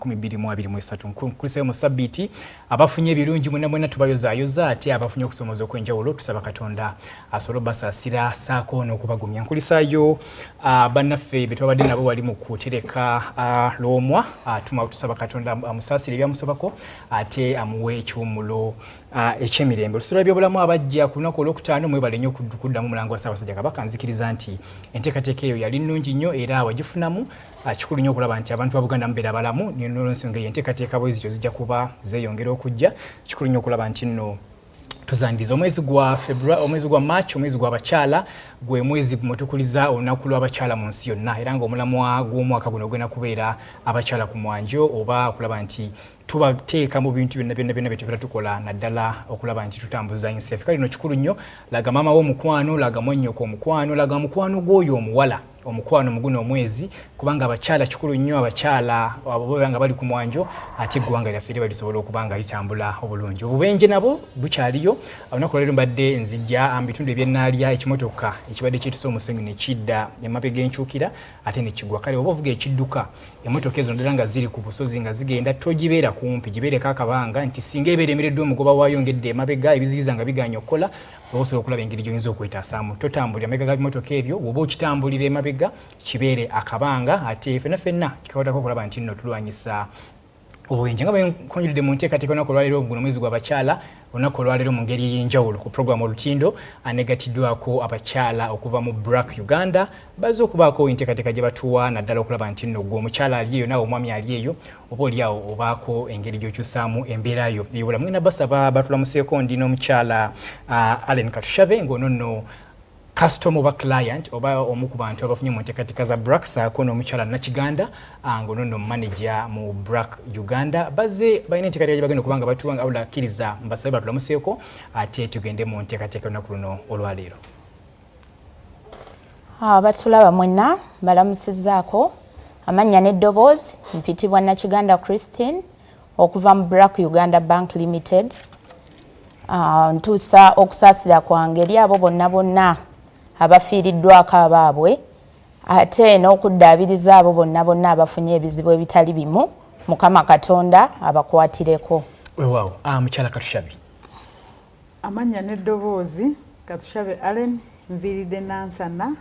2023. Nkulisayo mu sabbiiti. Abafunye ebirungi mwena mwena tubayozaayoza, ate abafunye okusomooza okw'enjawulo tusaba Katonda asobole obasaasira saako n'okubagumya. Nkulisaayo bannaffe be twabadde nabo wali mu kutereka Lwomwa. Tuma tusaba Katonda amusaasire ebyamusobako ate amuwe ekiwummulo eky'emirembe. Olusuula byobulamu abajja ku lunaku olwokutaano, mwebale nnyo okuddamu omulango wa Ssaabasajja Kabaka. Nzikiriza nti enteekateeka eyo yali nnungi nnyo era wagifunamu. Kikulu nnyo okulaba nti abantu ba Buganda mubeera balamu, nolwensonga eyo enteekateeka bwe zityo zijja kuba zeeyongera okujja. Kikulu nnyo okulaba nti nno tuzandiza omwezi gwa February, omwezi gwa March, omwezi gw'abakyala, gwe mwezi mwetukuliza olunaku lw'abakyala mu nsi yonna, era ng'omulamwa gw'omwaka guno ogenda kubeera abakyala ku mwanjo, oba okulaba nti tubateeka mu bintu byonna byonna byonna byetubeera tukola, naddala okulaba nti tutambuza ensi yaffe. Kale no kikulu nnyo, laga maama w'omukwano, laga mwannyoko omukwano, laga mukwano gw'oyo omuwala omukwano mu guno omwezi, kubanga abakyala kikulu nnyo. Abakyala abo baba nga bali ku mwanjo, ate eggwanga lyaffe liba lisobola okuba nga litambula obulungi. Obubenje nabo bukyaliyo. Olunaku lwaleero mbadde nzijja mu bitundu ebyennaalya, ekimotoka ekibadde kyetuse omusenyu ne kidda emabega enkyukira ate ne kigwa. Kale oba ovuga ekidduka, emmotoka ezo naddala nga ziri ku busozi nga zigenda, togibeera kumpi, gibeereko akabanga nti singa ebeera emereddwa omugoba waayo ng'edda emabega, ebiziyiza nga biganye okukola, oba osobola okulaba engeri gy'oyinza okwetaasaamu. Totambulira mabega ga bimotoka ebyo. Woba okitambulira emabega, kibeere akabanga. Ate fenna fenna kikakwatako okulaba nti nno tulwanyisa obubenje. Nga bwenkonjulidde mu nteekateeka, olunaku olwaleero, guno mwezi gw'abakyala, olunaku olwaleero mu ngeri ey'enjawulo ku programu Olutindo anegatiddwako abakyala okuva mu BRAC Uganda. Bazze okubaako enteekateeka gye batuwa, naddala okulaba nti nno gwe omukyala ali eyo, naawe omwami ali eyo, oba oli awo obaako engeri gy'okyusaamu embeera yo ey'obulamu. Ngenda basaba batulamuseeko. Ndi n'omukyala Allen Katushabe, ng'ono nno customer oba client oba omu ku bantu abafunye mu nteekateeka za BRAC, saako n'omukyala Nakiganda, ng'ono nno manager mu BRAC Uganda. Bazze balina enteekateeka gye bagenda okuba nga batuwa. Nga awula akkiriza, mbasabe batulamuseeko ate tugende mu nteekateeka olunaku luno olwaleero. Abatulaba mwenna mbalamusizzaako. Amannya n'eddoboozi, mpitibwa Nakiganda Christine okuva mu BRAC Uganda Bank Limited. Ntuusa okusaasira kwange eri abo bonna bonna abafiiriddwako abaabwe, ate n'okuddaabiriza abo bonna bonna abafunye ebizibu ebitali bimu. Mukama Katonda abakwatireko. Weewaawo. Mukyala Katushabi. Amannya n'eddoboozi, Katushabe Allen, nviiridde Nansana,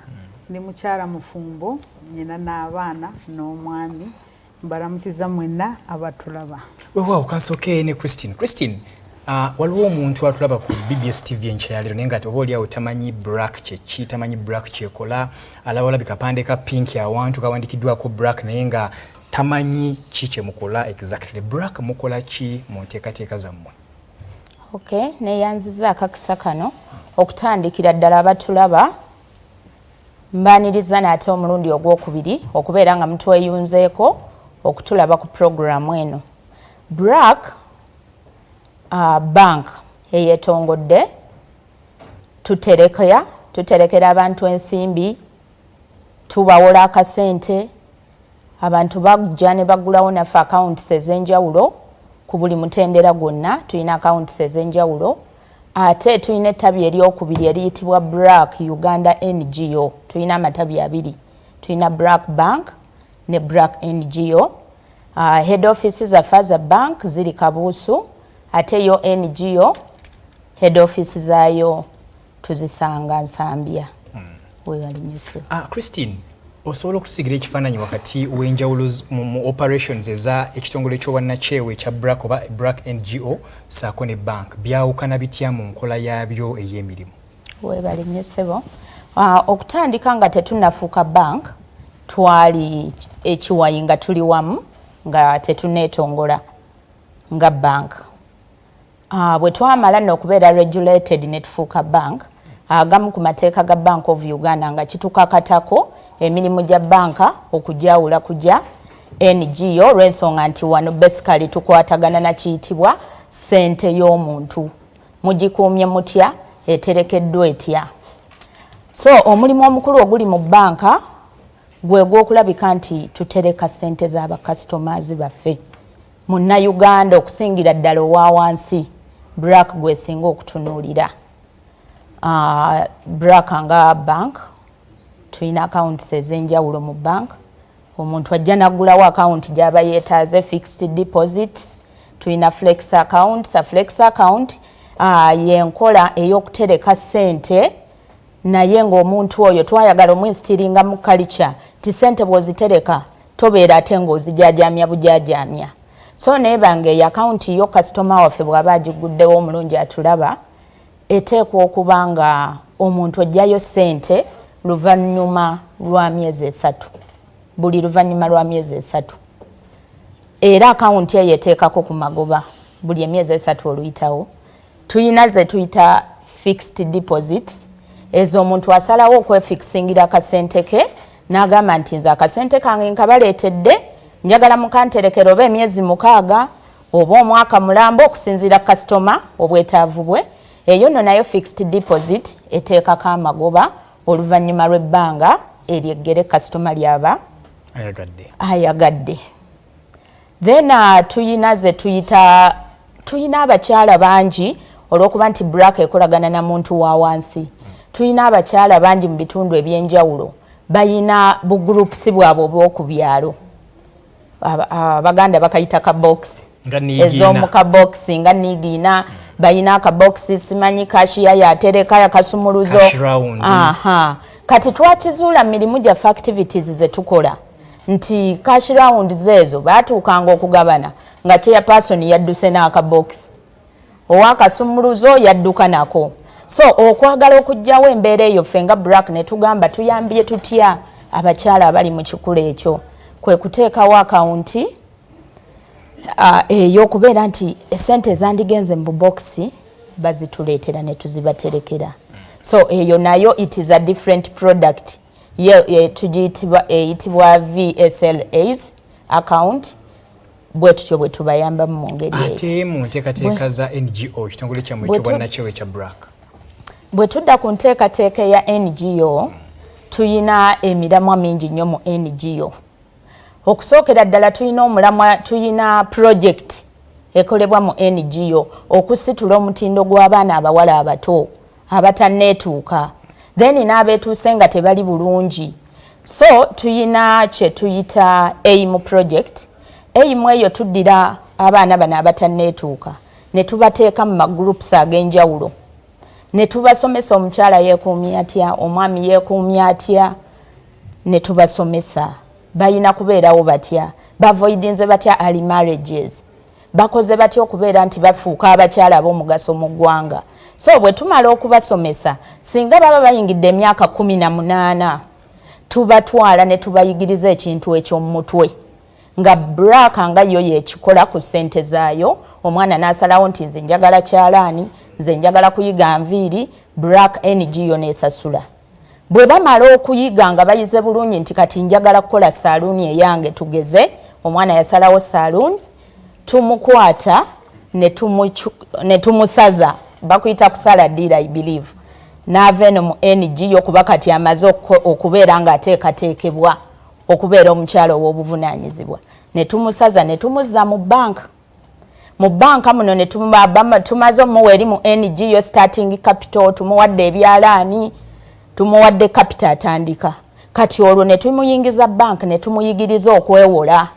ndi mukyala mufumbo, nyina n'abaana n'omwami. Mbalamusiza mwenna abatulaba. Weewaawo. Kansooke ne Christine. Christine, waliwo omuntu atulaba ku BBS TV enkya ya leero, naye nga oba oliawo tamanyi BRAC kyeki, tamanyi BRAC kyekola. Alaba olabi kapande ka pink awantu kawandikiddwako BRAC, naye nga tamanyi ki kyemukola exactly. BRAC mukola ki mu nteekateeka zammwe? Okay, neyanziza akakisa kano. Okutandikira ddala, abatulaba mbaniriza nate omulundi ogwokubiri okubeera nga mutweyunzeeko okutulaba ku puroguramu eno. BRAC bank eyetongodde, tuterekera tuterekera abantu ensimbi, tubawola akasente. Abantu bajja ne bagulawo naffe accounts ez'enjawulo ku buli mutendera gwonna. Tulina accounts ez'enjawulo, ate tulina ettabi eryokubiri eriyitibwa BRAC Uganda NGO. Tulina amatabi abiri, tulina BRAC Bank ne BRAC NGO. Head office zaffe aza bank ziri Kabuusu, ate yo NGO head office zaayo tuzisanga Nsambya. Webali nnyo. Christine, osobola okutusigira ekifaananyi wakati w'enjawulo mu operations eza ekitongole ky'obwannakyewa ekya BRAC oba BRAC NGO saako ne bank? Byawukana bitya mu nkola yaabyo ey'emirimu? Webali nnyo, ssebo. Okutandika nga tetunnafuuka bank, twali ekiwayi nga tuli wamu nga tetuneetongola nga bank. Bwe twamala nno okubeera regulated ne tufuuka bank, agamu ku mateeka ga Bank of Uganda nga kitukakatako emirimu gya banka okugyawula kugya NGO, olw'ensonga nti wano basically tukwatagana nakiyitibwa ssente y'omuntu, mugikuumye mutya, eterekeddwa etya. So omulimu omukulu oguli mu banka gwe gw'okulabika nti tutereka ssente z'abakasitomazi baffe. Munnayuganda okusingira ddala owa wansi, BRAC gwesinga okutunuulira. BRAC nga bank tulina accounts ez'enjawulo mu bank. Omuntu ajja naggulawo akawunti gy'aba yeetaaze, fixed deposits. Tulina flex account. A flex account yenkola ey'okutereka ssente, naye ng'omuntu oyo twayagala omuinstillinga mu culture ti ssente bw'ozitereka tobeera ate ng'ozijajamya bujajamya. So neebanga eyo akawunti yo, kasitoma waffe bw'aba agiguddewo omulungi atulaba, eteekwa okuba nga omuntu ojjayo ssente luvannyuma lwa myezi 3, buli luvannyuma lwa myezi 3. Era akawunti eyo eteekako ku magoba buli emyezi 3 oluyitawo. Tuyina ze tuyita fixed deposits. Ezo omuntu asalawo okwefixingira akasente ke n'agamba nti nze akasente kange nkabaleetedde, njagala mukanterekera oba emyezi 6 oba omwaka mulamba, okusinziira kasitoma obwetaavu bwe. Eyo nno nayo fixed deposit eteekako amagoba oluvannyuma lw'ebbanga eryeggere kasitoma lyaba ayagadde. Ayagadde. Then tuyina ze tuyita, tuyina abakyala bangi, olw'okuba nti BRAC ekolagana na muntu wa wansi, tuyina abakyala bangi mu bitundu ebyenjawulo bayina bugroups bwabwe obw'oku byalo. Abaganda bakayita kabokisi. Nga niigiina. Ez'omu kabokisi nga niigiina, bayina akabokisi, simanyi cashier yatereka yakasumuluzo. Cash round. Aha, kati twakizuula mu mirimu gyaffe, activities ze tukola, nti cash round zeezo baatuukanga okugabana nga chairperson yadduse n'akabokisi, owakasumuluzo yadduka nako. So okwagala okuggyawo embeera eyo, ffe nga BRAC ne tugamba tuyambye tutya abakyala abali mu kikula ekyo, kwe kuteekawo akawunti ey'okubeera nti esente ezandigenze mu bubokisi bazituleetera ne tuzibaterekera. So eyo nayo it is a different product ye, tugiyitibwa, eyitibwa VSLAs account. Bwe tutyo bwe tubayambamu mu ngeri eyo. Ate mu nteekateeka za NGO, ekitongole kyammwe ekyobwannakyewa ekya BRAC? Bwe tudda ku nteekateeka eya NGO, tuyina emiramwa mingi nnyo mu NGO. Okusookera ddala tuyina omulamwa, tuyina project ekolebwa mu NGO okusitula omutindo gw'abaana abawala abato abatanneetuuka, then n'abeetuuse nga tebali bulungi. So tuyina kye tuyita AIM project. AIM eyo tuddira abaana bano abatanneetuuka ne tubateeka mu magroups ag'enjawulo ne tubasomesa omukyala yeekuumya atya, omwami yeekuumya atya, ne tubasomesa balina kubeerawo batya, bavoidinze batya early marriages, bakoze batya okubeera nti bafuuka abakyala ab'omugaso mu ggwanga. So bwe tumala okubasomesa, singa baba bayingidde emyaka 18, tubatwala ne tubayigiriza ekintu eky'omumutwe nga BRAC nga yo yekikola ku ssente zaayo. Omwana n'asalawo nti nze njagala kyalaani, nze njagala kuyiga nviiri, BRAC NGO n'esasula. Bwe bamala okuyiga nga bayize bulungi nti kati njagala kukola saaluuni eyange, tugeze omwana yasalawo saaluuni, tumukwata ne tumusaza, bakuyita kusala deal, I believe, n'ava eno mu NGO kuba kati amaze okubeera ng'ateekateekebwa okubeera omukyala ow'obuvunaanyizibwa, ne tumusaza ne tumuzza mu banka. Mu banka muno ne tumaze omuwa eri mu NGO starting capital, tumuwadde ebyalaani, tumuwadde capital atandika. Kati olwo ne tumuyingiza bank ne tumuyigiriza okwewola,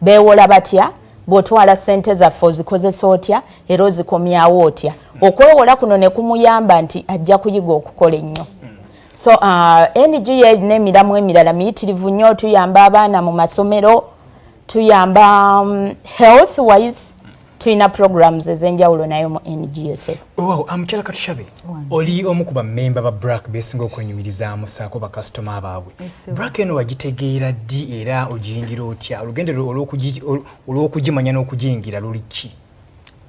beewola batya, bw'otwala ssente zaffe ozikozesa otya era ozikomyawo otya. Okwewola kuno ne kumuyamba nti ajja kuyiga okukola ennyo. So NGO n'emiramu emirala miyitirivu nnyo. Tuyamba abaana mu masomero, tuyamba health wise, tulina programs ez'enjawulo nayo mu NGO. Wow, amukyala Katushabe, oli omu ku bammemba ba BRAC besinga okwenyumirizaamu saako bakasitoma baabwe. BRAC eno wagitegeera ddi era ogiyingira otya? Olugendo olw'okugimanya n'okugiyingira luli ki?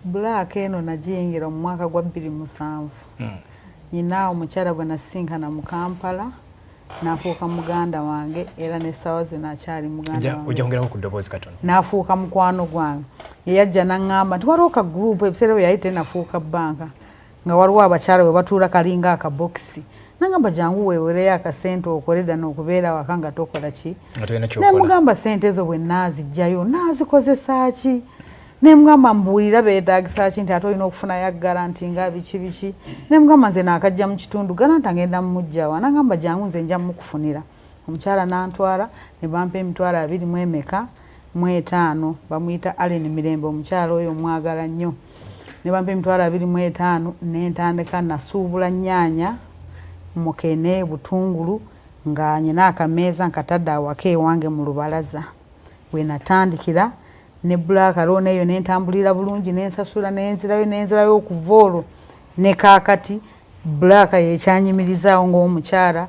BRAC eno nagiyingira mu mwaka gwa 2007. Nyina omukyala gwe nasinkana mu Kampala n'afuuka muganda wange, era n'essaawa zino akyali muganda wange. Ojja kwongerako ku ddoboozi katono. N'afuuka mukwano gwange. Yeyajja n'aŋŋamba nti waliwo ka group, ebiseera bwe yali tenafuuka banka, nga waliwo abakyala bwe batuula kalinga akabokisi. Nangamba jangu weewereyo akasente okole ddala okubeera waka nga tokola ki. Nga tolina kyokola. Nemugamba sente ezo bwe naaziggyayo naazikozesa ki? Nemugamba mbuulira beetaagisa ki, nti ate olina okufunayo guarantee nga biki biki. Nemugamba nze naakajja mu kitundu, guarantor ngenda mumuggyawa? Nagamba jangu nze nja mukufunira. Omukyala nantwala ne bampa 25,000, bamuyita Allen Mirembe, omukyala oyo omwagala nnyo. Ne bampa 25,000 nentandika nasuubula nnyaanya, mukene, butungulu, nga nyina akameeza nkatadde awaka ewange mu lubalaza. We natandikira ne BRAC loan eyo nentambulira bulungi, nensasula, nenzirayo nenzirayo okuva olwo ne kaakati BRAC yekyanyimirizaawo ng'omukyala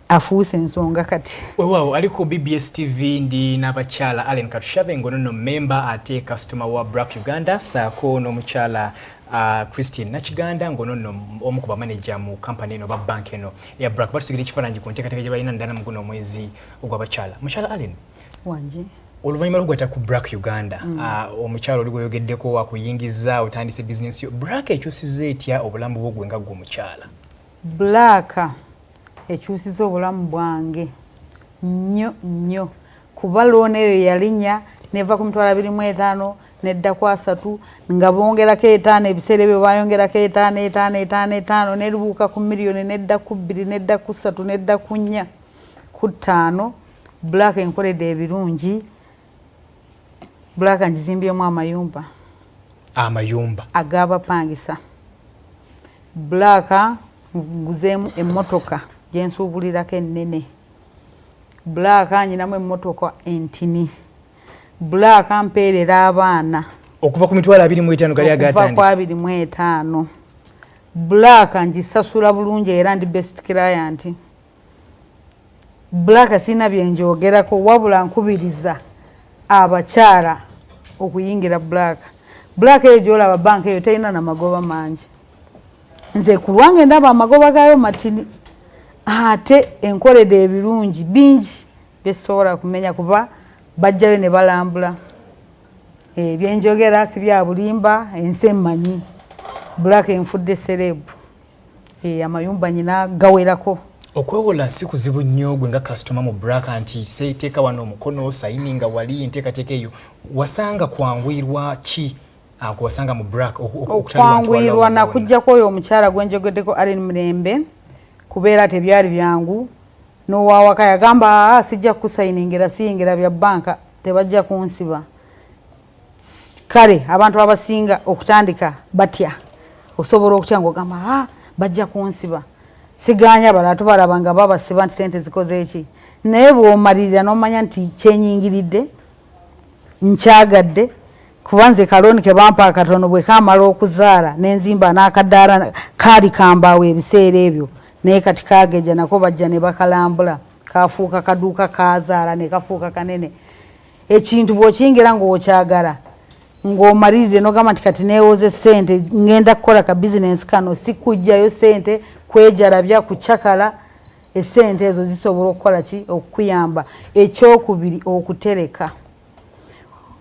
afuuse ensonga kati. Weewaawo, ali ku BBS TV, ndi n'abakyala Allen Katushabe, ngono nno member ate customer wa BRAC Uganda, saako n'omukyala Christine Nakiganda, ngono nno omu ku bamaneja mu kampani eno oba bank eno eya BRAC. Batusigira ekifaananyi ku nteekateeka gye balina naddala mu guno omwezi ogw'abakyala. Mukyala Allen. Wangi. Oluvannyuma lw'okugatta ku BRAC Uganda, omukyala oli gweyogeddeko wakuyingiza otandise bizinesi yo, BRAC ekyusizza etya obulamu bwo gwe nga ggwe omukyala? BRAC ekyusiza obulamu bwange nnyo nnyo, kuba loan eyo yalinnya neva ku 25,000 nedda ku 30, nga bongerako 5. Ebiseera ebyo bayongerako 5, 5, 5, 5, nerubuuka ku miliyoni, nedda ku 2, nedda ku 3, nedda ku 4, ku 5. BRAC enkoledde ebirungi. BRAC ngizimbyemu amayumba. Amayumba? Ag'abapangisa. BRAC nguzeemu emmotoka gyensuubulirako ennene. BRAC nyinamu emmotoka entini. BRAC mpeerera abaana. Okuva ku 25,000 gali? Okuva ku agatandika 25. BRAC ngisasula bulungi era ndi best client. BRAC sirina byenjogerako, wabula nkubiriza abakyala okuyingira BRAC. BRAC eyo gyolaba, banka eyo terina namagoba mangi. Nze ku lwange ndaba amagoba gaayo matini, ate enkoledde ebirungi bingi byesobola kumenya kuba bajjayo ne balambula. Ebyenjogera si bya bulimba, ensi emmanyi. BRAC enfudde celeb. Amayumba nyina gawerako. Okwewola si kuzibu nnyo gwe nga kasitoma mu BRAC, nti seeteeka wano omukono sayini nga wali enteekateeka eyo wasanga kwanguyirwa ki ako wasanga mu BRAC? Okwanguyirwa nakujjako oyo omukyala gwenjogeddeko, Allen Mirembe, kubeera tebyali byangu. N'owawaka yagamba, "Aa, sijja kukusayiningira, siyingira bya banka, tebajja kunsiba." Kale abantu abasinga okutandika batya, osobola okutya ngaogamba, "Aa, bajja kunsiba." Siganya balala tubalaba nga babasiba nti sente zikoze eki, naye bw'omalirira n'omanya nti kyenyingiridde nkyagadde, kuba nze ka loan ke bampa akatono bwe kamala okuzaala nenzimba n'akadaala kaali kambaawo ebiseera ebyo, naye kati kageja nako bajja ne bakalambula, kafuuka kaduuka, kazaala ne kafuuka kanene. Ekintu bw'okiyingira ng'okyagala, ng'omalirire n'ogamba nti kati neewoze ssente ngenda kukola ka bizinensi kano, si kujjayo ssente kwejalabya kucakala. Essente ezo zisobola okukola ki? Okukuyamba. Ekyokubiri, okutereka.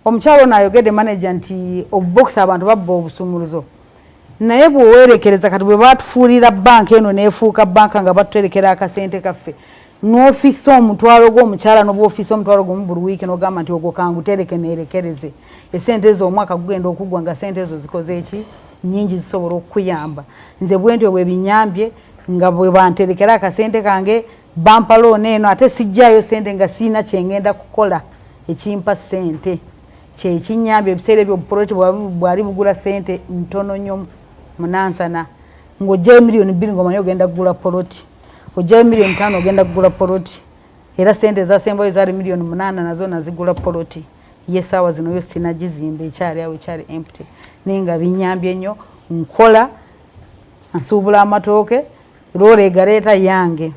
Omukyalo ono ayogedde, manager, nti obubokisi abantu babba obusumuluzo, naye bw'owerekereza kati bwe batufuulira banka eno neefuuka banka nga batuterekera akasente kaffe, n'ofiisa 10,000 gw'omukyala, n'obwofiisa 10,000 buli wiiki, n'ogamba nti ogwo kangutereke neerekereze esente ezo, omwaka gugenda okuggwa nga sente ezo zikoze eki? Nyingi, zisobola okukuyamba. Nze bwe ntyo bwe binyambye, nga bwe banterekera akasente kange, bampa loan eno, ate sijjaayo sente nga siina kyengenda kukola ekimpa sente. Kyekinyambye. Ebiseera ebyo obupoloti bwali bugula sente ntono nnyo munansana, ng'ojjayo 2 miliyoni ng'omanyi ogenda kugula poloti, ojjayo 5 miliyoni ogenda kugula poloti. Era sente ezasembayo zaali 8 miliyoni, nazo nazigula poloti. Ye essaawa zino yo sinagizimba, ekyali awo, ekyali empty, naye nga binyambye nnyo. Nkola, nsuubula amatooke, loola egaleeta yange,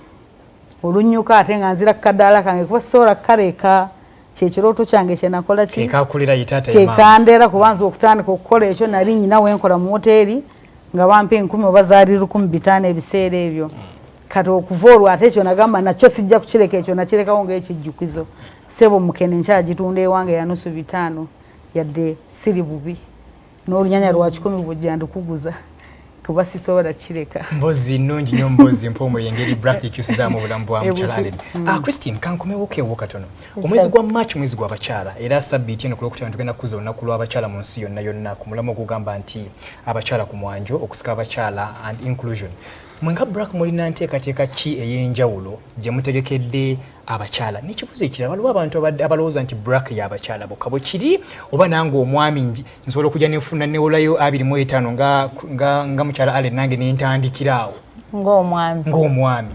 olunyuka ate nga nzira kukadaala kange, kuba sobola kukaleka. Kyekirooto kyange kyenakola ki? Kekakulira ye taata ye maama. Kekandera, kubanza okutandika okukola ekyo nali nyina wenkola mu woteeri nga bampa 1,000 oba zaali 1,500 ebiseera ebyo. Kati okuva olwo ate ekyo nagamba nakyo sijja kukireka, ekyo nakirekawo ngaekijjukizo. Sebo, mukene nkyagitunda ewange ya nusu 500, yadde siri bubi, n'olunyanya lwa 100 bujja ndikuguza, kuba sisobola kukireka. Mbozi nnungi nnyo, mbozi mpoomu, engeri BRAC ekyusizaamu obulamu bwa mukyala Allen. Ah, Christine, kankomewo ewo katono. Omwezi gwa March mwezi gw'abakyala, era sabbiiti eno ku Lwokutaano tugenda kukuza olunaku lw'abakyala mu nsi yonna yonna ku mulamwa ogugamba nti abakyala ku mwanjo, okusika abakyala and inclusion. Mwe nga BRAC mulina nteekateeka ki ey'enjawulo gye mutegekedde abakyala? N'ekibuuzo ekirala, waliwo abantu abalowooza nti BRAC y'abakyala bokka. Bwe kiri oba nange omwami nsobola okujja nenfuna newolayo 25 nga mukyala Allen, nange nentandikira awo? Ng'omwami. Ng'omwami.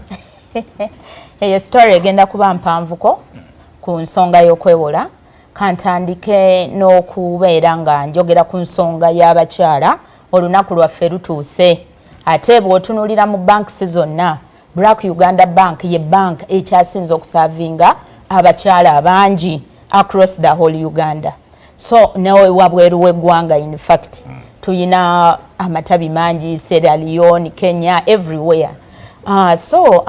Eyo story egenda kuba mpanvuko ku nsonga y'okwewola. Kantandike n'okubeera nga njogera ku nsonga y'abakyala. Olunaku lwaffe lutuuse, ate bw'otunuulira mu banks zonna, BRAC Uganda Bank ye bank ekyasinze okuservinga abakyala abangi across the whole Uganda, so newabweru w'eggwanga. In fact, tuyina amatabi mangi Sierra Leone, Kenya, everywhere. So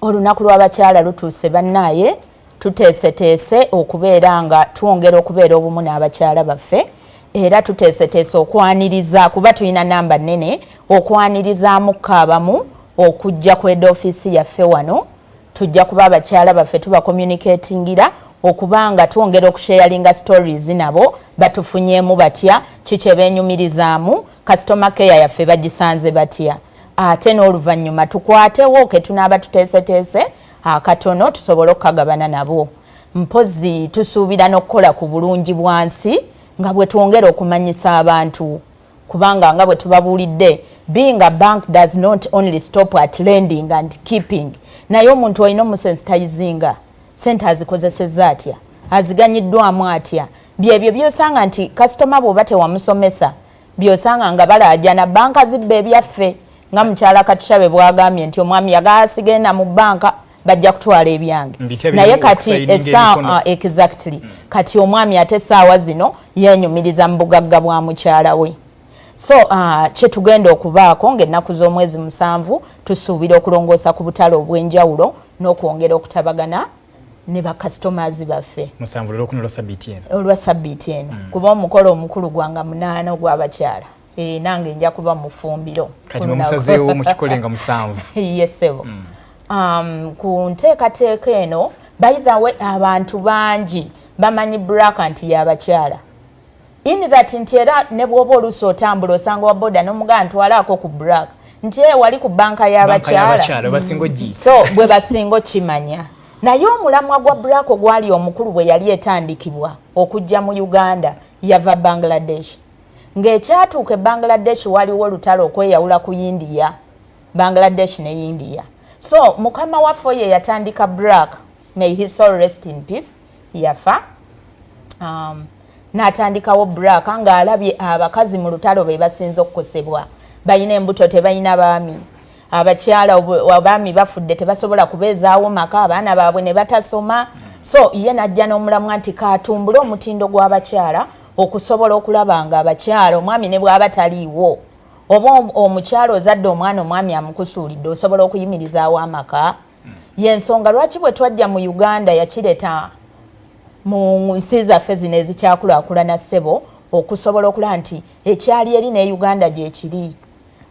olunaku lw'abakyala lutuuse. Bannaaye, tuteeseteese okubeera nga twongera okubeera obumu n'abakyala baffe, era tuteeseteese okwaniriza, kuba tulina namba nnene, okwanirizaamukko abamu okujja ku head office yaffe wano. Tujja kuba abakyala baffe tubacommunicatingira okuba nga twongera okusharinga stories nabo, batufunyeemu batya, kiki beenyumirizaamu, customer care yaffe bagisanze batya, ate n'oluvannyuma tukwatewo ke tunaaba tuteeseteese akatono tusobole okukagabana nabo. Mpozi tusuubira n'okukola ku bulungi bwansi nga bwe twongera okumanyisa abantu, kubanga nga bwe tubabuulidde, being a bank does not only stop at lending and keeping, naye omuntu olina omusensitizinga sente azikozeseza atya, aziganyiddwamu atya. Byebyo byosanga nti kasitoma bw'oba tewamusomesa, byosanga nga balaajana banka zibba ebyaffe, nga mukyala Katushabe bwagambye nti omwami yagala sigenda mu banka, bajja kutwala ebyange. Naye kati exactly, kati omwami ate essaawa zino yenyumiriza mu bugagga bwa mukyala we. So kyetugenda okubaako ng'ennaku z'omwezi 7, tusuubira okulongoosa ku butale obw'enjawulo n'okwongera okutabagana ne bakasitomazi baffe. 7 olwokuna, olwa sabbiiti eno. Olwa sabbiiti eno, kuba omukolo omukulu gwanga 8 ogw'abakyala. Nange nja kuba mu ffumbiro. Kati mwemusazeewo mukikole nga 7. Yes, ssebo. Ku nteekateeka eno, by the way, abantu bangi bamanyi BRAC nti y'abakyala, in that nti era ne bw'oba oluusi otambula osanga wa boda n'omugamba ntwalaako ku BRAC, nti e wali ku banka y'abakyala. So bwe basinga okimanya. Naye omulamwa gwa BRAC ogwali omukulu bwe yali etandikibwa okujja mu Uganda, yava Bangladesh. Ng'ekyatuuka e Bangladesh, waliwo olutalo okweyawula ku India, Bangladesh ne India. So mukama waffe oyo yatandika BRAC, may his soul rest in peace, yafa, n'atandikawo BRAC ng'alabye abakazi mu lutalo be basinze okukosebwa. Balina embuto, tebalina baami, abakyala abaami bafudde, tebasobola kubeezaawo maka, abaana baabwe ne batasoma. So ye najja n'omulamwa nti katumbule omutindo gw'abakyala okusobola okulaba nga abakyala, omwami ne bw'aba taliiwo, oba omukyala ozadde omwana, omwami amukusuulidde, osobola okuyimirizaawo amaka. Yensonga lwaki bwe twajja mu Uganda, yakireeta mu nsi zaffe zino ezikyakulaakulana, ssebo, okusobola okulaba nti ekyali eri ne Uganda gyekiri,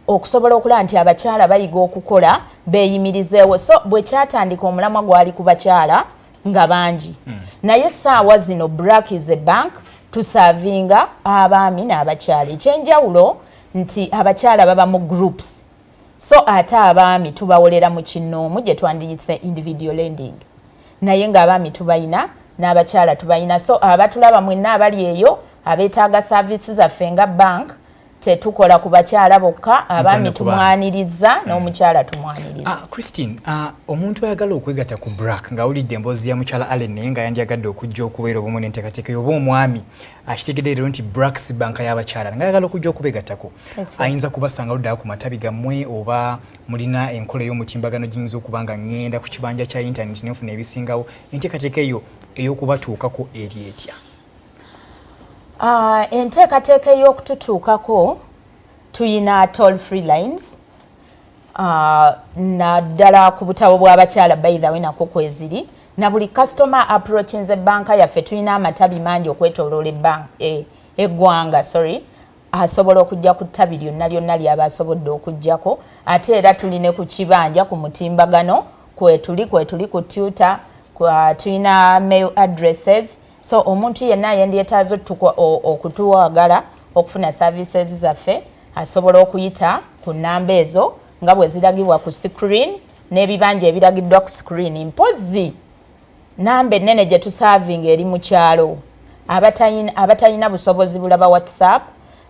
okusobola okulaba nti abakyala bayiga okukola beeyimirizeewo. So bwe kyatandika, omulamwa gwali ku bakyala nga bangi, naye essaawa zino BRAC is a bank, tuservinga abaami n'abakyala. Ekyenjawulo nti abakyala baba mu groups, so ate abaami tubawolera mu kinnoomu gye twandiyise individual lending, naye ng'abaami tubayina n'abakyala tubayina. So abatulaba mwenna abali eyo abeetaaga service zaffe nga bank, tetukola ku bakyala bokka, abaami tumwaniriza n'omukyala tumwaniriza. Christine, omuntu ayagala okwegatta ku BRAC ng'awulidde emboozi ya mukyala Allen, naye nga yandyagadde okujja okubeera obumu n'enteekateeka, oba omwami akitegedde leero nti BRAC si banka y'abakyala ng'ayagala okujja okubeegattako, ayinza kubasanga luddawo ku matabi gammwe, oba mulina enkola ey'omutimbagano giyinza okuba nga ŋŋenda ku kibanja kya intaneti nenfuna ebisingawo? Enteekateeka eyo ey'okubatuukako eri etya? Enteekateeka ey'okututuukako, tuyina toll free lines, naddala ku butabo bw'abakyala, by the way, nakwo kweziri na buli customer approachinze banka yaffe. Tulina amatabi mangi okwetoloola eggwanga, sorry, asobola okujja ku ttabi lyonna lyonna lyaba asobodde okujjako. Ate era tuline ku kibanja ku mutimbagano kwetuli ku Twitter, tulina mail addresses. So omuntu yenna yendyetaaza okutuwagala okufuna services zaffe, asobola okuyita ku namba ezo. Nga bwe ziragibwa ku screen n'ebibanja ebiragiddwa ku screen. Mpozzi namba ennene gye tuservinga eri mu kyalo, abatalina busobozi bulaba WhatsApp.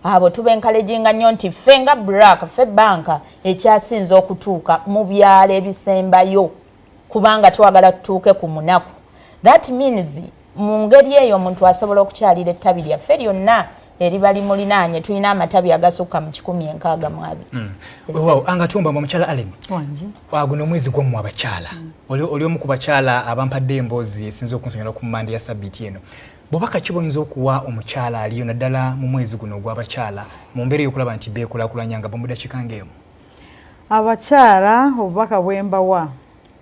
Abo tuba-encouraginga nnyo nti ffe nga BRAC, ffe banka ekyasinze okutuuka mu byalo ebisembayo, kubanga twagala tutuuke ku munaku. That means mu ngeri eyo omuntu asobola okukyalira ettabi lyaffe lyonna eriba limulinaanye. Tulina amatabi agasukka mu 162. Weewaawo, anga tumba mukyala Allen, guno omwezi gwammwe abakyala. Oli omu ku bakyala abampadde emboozi esinza okunsonyola ku Mande ya sabbiiti eno. Bubaka ki bwoyinza okuwa omukyala aliyo, naddala mu mwezi guno ogw'abakyala, mu mbeera ey'okulaba nti beekulaakulanya, nga bwe ng'emu? Abakyala, obubaka bwembawa,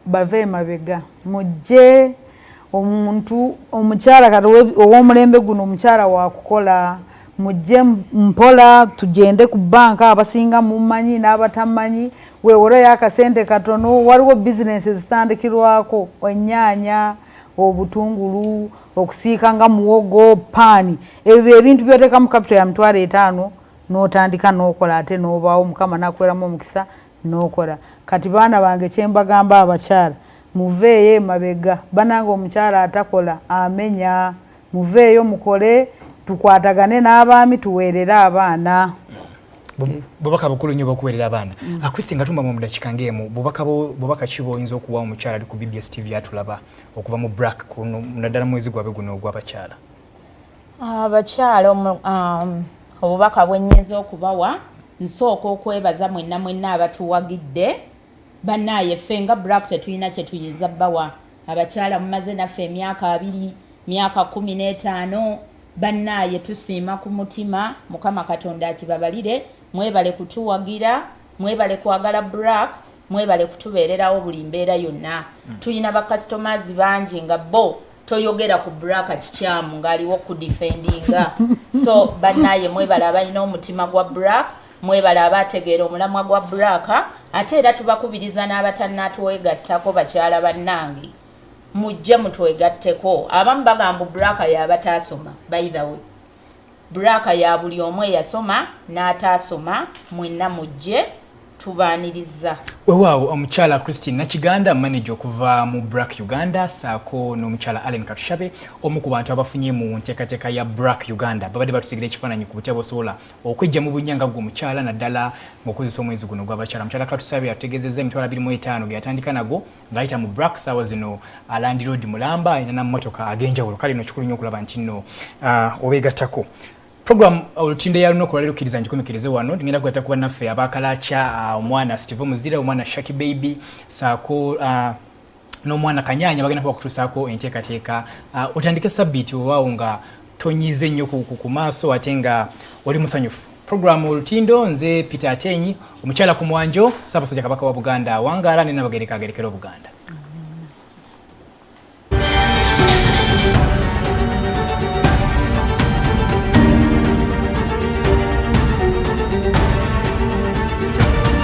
bave emabega, mujje. Omuntu omukyala kati ow'omulembe guno, omukyala wakukola. Mujje mpola, tugende ku banka. Abasinga mumanyi n'abatamanyi, weewoleyo akasente katono. Waliwo bizinesi ezitandikirwako, ennyaanya, obutungulu, okusiika nga muwogo, paani. Ebyo ebintu byoteekamu capital ya 50,000 n'otandika n'okola, ate n'obaawo, Mukama nakweramu omukisa n'okola. Kati baana bange, kyembagamba abakyala, muveeyo emabega. Banange, omukyala atakola amenya. Muveeyo mukole, tukwatagane n'abaami, tuweerere abaana. Bubaka bukulu nnyo bwokuweerera abaana. Kristi, nga tumba mu dakiika ng'emu, bubaka ki bwoyinza okuwa omukyala ali ku BBS TV atulaba okuva mu BRAC, naddala mwezi gwabwe guno ogw'abakyala? Abakyala, obubaka bwe nnyinza okubawa, nsooka okwebaza mwenna mwenna abatuwagidde. Bannaaye, ffe nga BRAC tetulina kye tuyinza bbawa. Abakyala mumaze naffe emyaka 20, myaka 15. Bannaaye, tusiima ku mutima. Mukama Katonda akibabalire. Mwebale kutuwagira, mwebale kwagala BRAC, mwebale kutubeererawo buli mbeera yonna. Tulina bacustomers bangi nga bo toyogera ku BRAC kikyamu ng'aliwo kudefendinga. So bannaaye, mwebale abalina omutima gwa BRAC, mwebale abategeera omulamwa gwa BRAC. Ate era tubakubiriza n'abatannatwegattako, bakyala bannange, mujje mutwegatteko. Abamu bagamba BRAC yabataasoma. By the way, BRAC ya buli omu, eyasoma n'ataasoma, mwenna mujje, tubaaniriza. Weewaawo, omukyala Christine Nakiganda, manager okuva mu BRAC Uganda, saako n'omukyala Allen Katushabe, omu ku bantu abafunye mu nteekateeka ya BRAC Uganda, babadde batusigira ekifaananyi ku butya bosobola okwejja mu bunnya nga gwe omukyala, naddala ng'okozesa omwezi guno ogw'abakyala. Mukyala Katushabe ategeezezza 25,000 ge yatandika nago ng'ayita mu BRAC. Saawa zino landlord mulamba, alina nammotoka ag'enjawulo. Kale no kikulu nnyo okulaba nti nno obeegattako. Program Olutindo ya lunaku olwaleero kkiriza ngikomekkereze wano. Ngenda kugatta ku bannaffe abakalaca, omwana Steve Muzira, omwana Shaki Baby, saako n'omwana Kanyanya, bagenda kuba kutuusaako enteekateeka. Otandike sabbiiti owaawo nga tonyize nnyo ku maaso, ate nga oli musanyufu. Program Olutindo, nze Peter Atenyi, omukyala ku mwanjo. Ssaabasajja Kabaka wa Buganda awangaala, ne Nabagereka agerekera Obuganda.